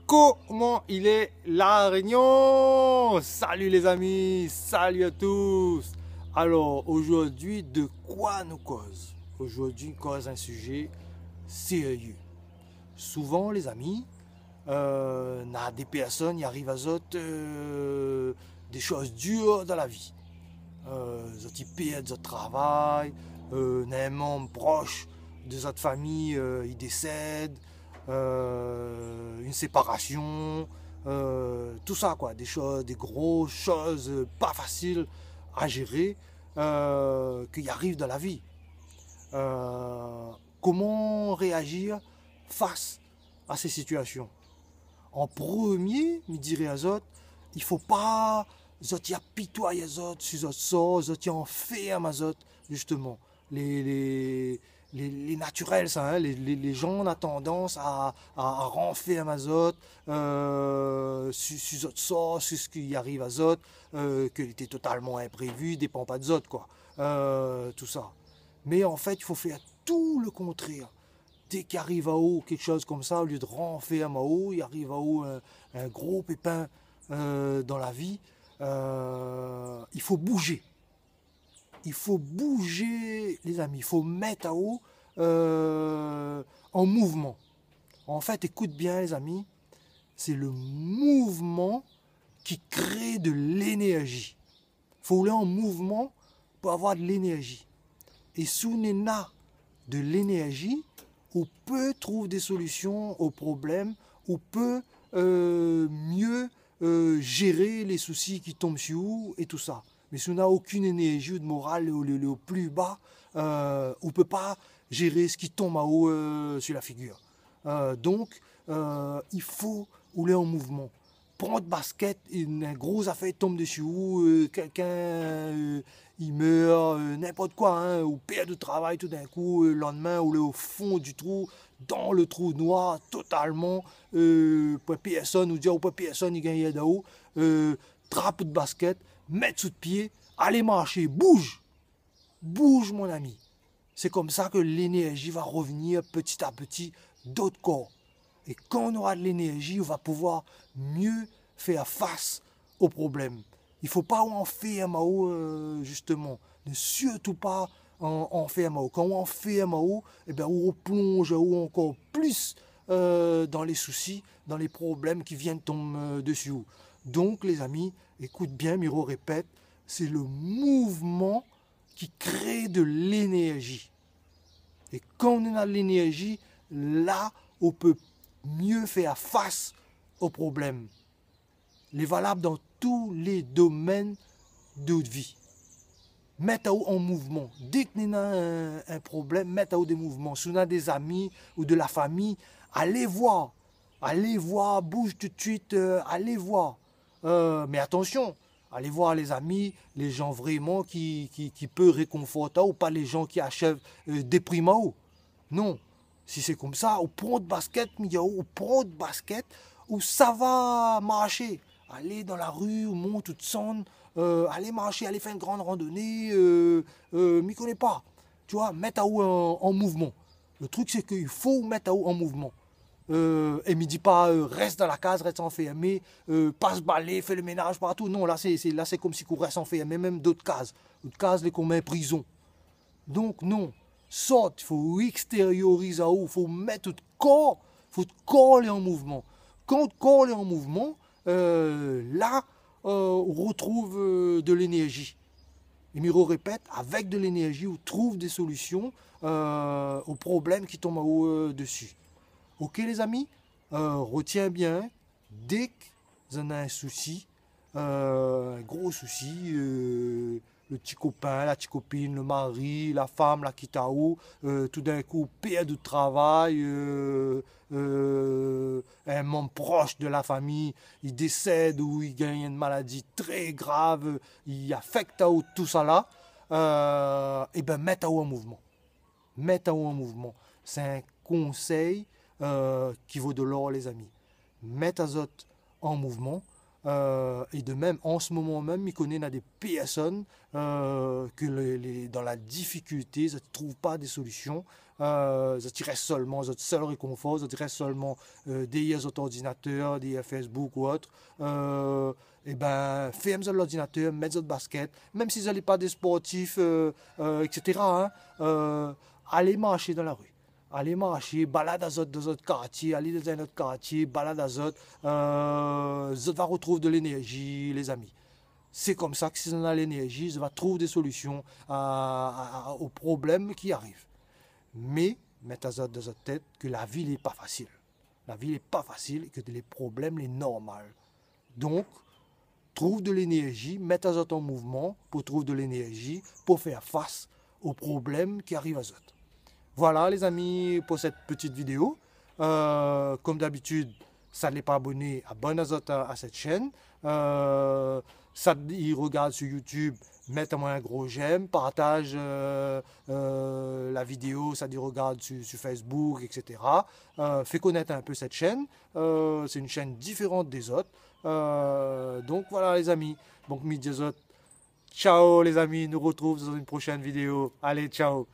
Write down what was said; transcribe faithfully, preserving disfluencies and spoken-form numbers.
Koman i lé, La Rényon ? Salu lézami, salu a tous. Alor, ojourdui, de koi nou koz ? Ojourdui nou koz in sujé sérié. Souvan, lézami, euh, na dé pèrsone, i ariv azot, euh, dé shoz dir dan la vi. Euh, zot i pèrd zot travay, euh, na in manm prosh de zot fami, euh, i désèd, euh, une séparation, euh, tout sa, koi. Dé shoz, dé gro shoz, euh, pa fasil a zéré, euh, ki ariv dan la vi. Euh, koman réazir fas a sé sitiasion ? An promié, mi diré azot, i fo pa zot i apitoiy azot si zot sor, zot i anfèrm azot, zistoman. Lé, lé, lé, lé natirèl sa, in, lé, lé, lé jan na tandans a, a, a ranfèrm azot, euh, si, si zot sor, si sak i ariv azot, euh, ke lété totalman inprévi, dépan pa de zot, koi. Euh, tout sa. Mé an fèt, i fo fèr tout le kontrèr. Dé ki ariv aou kékshoz konmsa, olié de ranfèrm aou, i ariv aou in, in gro pépin, euh, dan la vi, euh, i fo bouzé. I fo bouzé, lézami, i fo mèt aou, euh, an mouvman. An fèt, ékout bien, lézami, sé le mouvman ki kré de lénèrzi. Fo ou lé an mouvman pou avoir de lénèrzi. É si ou néna de lénèrzi, ou pé trouv dé solision o problèm, ou pé, euh, mié, euh, zéré lé sousi ki tonm si ou é tout sa. Mé si ou na okin énèrzi, ou de moral, ou lé, lé o pli ba, euh, ou pé pa zéré sak i tonm aou, euh, si la figir. Euh, donk, euh, i fo ou lé an mouvman. Pran out baskèt, in, in gro zafèr i tonm desi ou, euh, kèlkin, euh, i mèr, euh, ninport koi, in, ou pèrd out travay toudinkou, euh, landmin, ou lé o fon di trou, dan le trou noir, totalman, euh, poin pèrsone, ou di aou poin pèrsone i gingn èd aou, euh, trap out baskèt, mèt sou out pié, alé marshé, bouz ! Bouz, mon ami. Sé konmsa ke lénèrzi va revenir petit à petit dan out kor. É kan ou nora de lénèrzi, ou va pouvoir mié fèr fas o problèm. I fo pa ou anfèrm aou, euh, zistoman. Ne sirtou pa an-, anfèrm aou. Kan ou anfèrm aou, ében, ou replonz aou ankor plis, euh, dan lé sousi, dan lé problèm ki vien tonm, euh, desi ou. Donk, lézami, ékout bien, mi rerépèt, sé le mouvman ki kré de lénèrzi. É kan ou néna de lénèrzi, la, ou pé mié fèr fas o problèm. Lé valab dan tou lé domèn de out vi. Mèt aou an mouvman. Dé ke néna in, in problèm, mèt aou dé mouvman. Si ou na dé zami ou de la fami, alé voir. Alé voir, bouz tout suit, euh, alé voir. Euh, mé atansion, alé voir lé zami, lé jan vréman ki, ki, ki pé rékonfort aou, pa lé jan ki ashèv, euh, déprim aou. Non. Si sé konmsa, ou pran out baskèt, mi di aou, ou pran out baskèt, ou sava marshé. Alé dan la ri, ou mont, ou désann, euh, alé marshé, alé fèr in gran randoné, euh, euh, mi koné pa. Tu vois, mèt aou an, an mouvman. Le trik, sé ke i fo ou mèt aou an mouvman. Euh, é mi di pa, euh, rès dan la kaz, rès anfèrmé, euh, pas balé, fé le ménaz partou. Non, la, sé, sé, la, sé konmsi ou rès anfèrmé, mèm dan out kaz. Out kaz, lé konm in prizon. Donk, non. Sort, fo ou ékstérioriz aou, fo ou mèt out kor, fo out kor lé an mouvman. Kan out kor lé an mouvman, euh, la, euh, ou retrouv, euh, de lénèrzi. É mi rerépèt, avèk de lénèrzi, ou trouv dé solision, euh, o problèm ki tonm aou, euh, desi. Ok, lézami ? Euh, retien bien, dé ke zot néna in sousi, euh, in gro sousi, euh, le ti kopin, la ti kopine, le mari, la fam la kit aou, euh, toudinkou ou pèrd out travay, euh, euh, in manm prosh de la fami i désèd ou i gingn in maladi trè grav, i afèkt aou, tousala, euh, ében, mèt aou an mouvman. Mèt aou an mouvman. Sé in konsèy, euh, ki vo de lor, lézami. Mèt azot an mouvman. Euh, é de mèm, an se moman mèm, mi koné na dé pèrsone, euh, ke lé, lé, dan la difikilté, zot i trouv pa de solision, Euh, zot i rès solman, zot sèl rékonfor, zot i rès solman, euh, dèrièr zot ordinatèr, dèrièr Facebook ou ot. Euh, ében, fèrm zot lordinatèr, mèt zot baskèt, mèm si zot lé pa dé sportif, euh, euh, et cetera, hein, euh, alé marshé dan la ri. Alé marshé, balad azot dan zot kartié, alé dan in ot kartié, balad azot, euh, zot va retrouv de lénèrzi, lézami. Sé konmsa ke si zot na lénèrzi, zot va trouv dé solisyon a, a, a, o problèm ki ariv. Mé, mèt azot dan zot tèt ke la vi lé pa fasil. La vi lé pa fasil é ke lé problèm lé normal. Donk, trouv de lénèrzi, mèt azot an mouvman pou trouv de lénèrzi pou fé fas o problèm ki ariv azot. Voilà, lézami, pou sèt ti vidéo. Euh, konm dabitid, sat lé pa aboné, abonn azot a, a sèt shèn. Euh, sat i rogard su YouTube, mèt amoin in gro j'aime, partaz, euh, euh, la vidéo, sat i rogard su, su Facebook, et cetera. Euh, fé konèt in pé sèt shèn. Euh, sé in shèn diféran dé zot. Euh, donk voilà, lézami. Donk, mi di azot, ciao, lézami. Nou retrouv dan in proshèn vidéo. Alé, ciao.